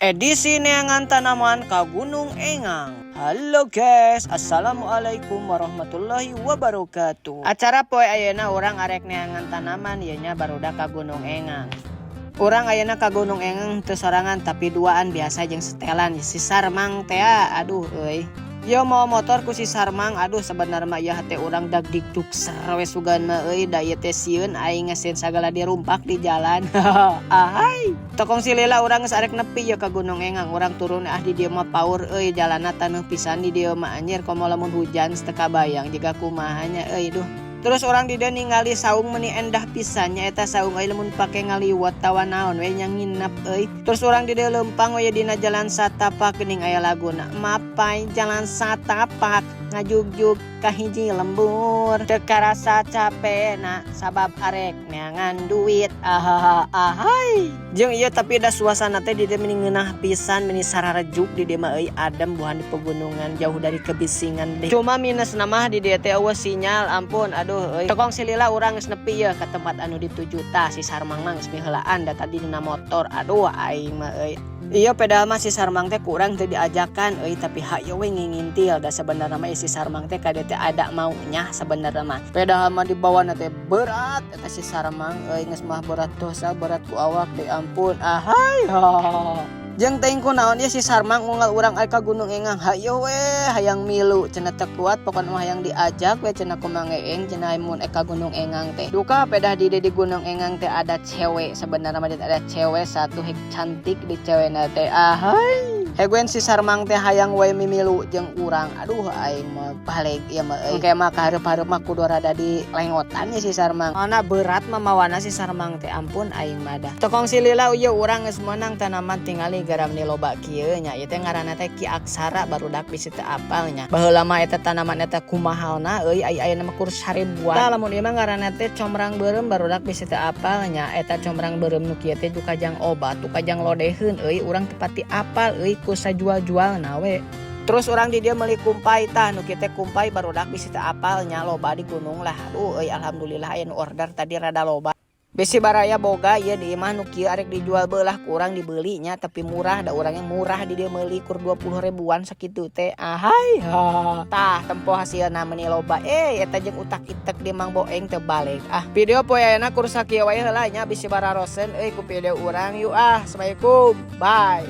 Edisi neangan tanaman ka Gunung Engang. Halo guys, assalamualaikum warahmatullahi wabarakatuh. Acara poe ayeuna urang arek neangan tanaman ieu nya, barudak, ka Gunung Engang. Urang ayeuna ka Gunung Engang teu sorangan, tapi duaan biasa jeung setelan si Sarmang teh. Aduh euy. Yo mawa motor ku si Sarmang. Aduh, sebenarnya mah ieu hate urang dag dikduk we sugan mah euy, da ieu teh sieun aing ngesin sagala dirumpak di jalan. Ahai. Tokong silila urang geus arek nepi ya ka Gunung Engang. Urang turun ah, di dieu mah paur euy, jalanna taneuh pisan di dieu mah, anjir, komo lamun hujan teu kabayang jiga kumaha nya euy, duh. Terus urang di dieu ningali saung meni endah pisan nya eta saung euy, lamun pake ngaliwet tawa naon we nya nginep euy. Terus urang di dieu leumpang we dina jalan satapak, geuning aya laguna. Mapai jalan satapak ngajugjug ka hiji lembur, teu karasa capena sabab arek neangan duit. Ahaha ahai. Jeung ieu tapi da suasana teh di dieu meni ngeunah pisan, meni sararejuk di dieu mah euy, adem buhan di pegunungan, jauh dari kebisingan deh. Cuma minus mah di dieu teh euweuh sinyal, ampun, aduh euy. Tokong silila urang geus nepi ye ka tempat anu dituju. Tah, si Sarmang mah geus miheulaan da tadi dina motor. Aduh, aing mah euy. Iya, padahal mah si Sarmang teh kurang teu diajakan euy, tapi hayo we ngingintil, da sebenarnya mah si Sarmang teh ka dieu teh ada maunya sebenarnya mah. Padahal mah dibawa teh berat eta si Sarmang euy, geus mah berat dosa, berat ku awak deh, ampun, ahai. Jeung teuing kunaon ya si Sarmang unggal urang ka Gunung Engang hayo we, hayang milu cenah, teu kuat pokona mah, hayang diajak we cenah ku Mang Eeng cenah mun ka Gunung Engang teh. Duka pedah di Gunung Engang teh ada cewek, sebenarnya mah ada cewek satu, hek cantik di cewek teh, ahai. Hegwen si Sarmang teh hayang we mimilu jeung urang. Aduh, aing mah balik ieu mah euy. Engke mah kahareup-hareup mah kudu rada di lengotan ya si Sarmang. Mana berat mah mawana si Sarmang teh, ampun aing mah dah. Tokong silila ieu urang geus meunang tanaman, tingali garam ni loba kieu nya. Ieu teh ngaranna teh Ki Aksara, barudak bisi teu apal nya. Baheula mah eta tanaman eta kumahalna euy, ai ayeuna mah kur 1.000-an. Tah, lamun ieu mah ngaranna teh comrang beureum, barudak bisi teu apal nya. Eta comrang beureum nu kieu teh jang obat, tukajang lodeheun euy, urang teu pati apal euy, ku sajual-jualna we. Terus urang di dieu meuli kumpai. Tah, nu kieu teh kumpai, barudak bisi teu apal nya, loba di gunung lah. Aduh euy, alhamdulillah aya nu order tadi rada loba. Bisi baraya boga ieu di imah nu kieu arek dijual beulah ku urang dibeli nya, tapi murah da urangnya murah di dieu meuli kur 20 ribuan sakitu teh, ahai ha. Tah, tempo hasilna meuni loba eh eta jeung utak itek di Mang Boeng teu balik ah. Video poe ayeuna kur sakieu wae heula nya, bisi bararosen euy ku video urang. Yuk ah, assalamualaikum, bye.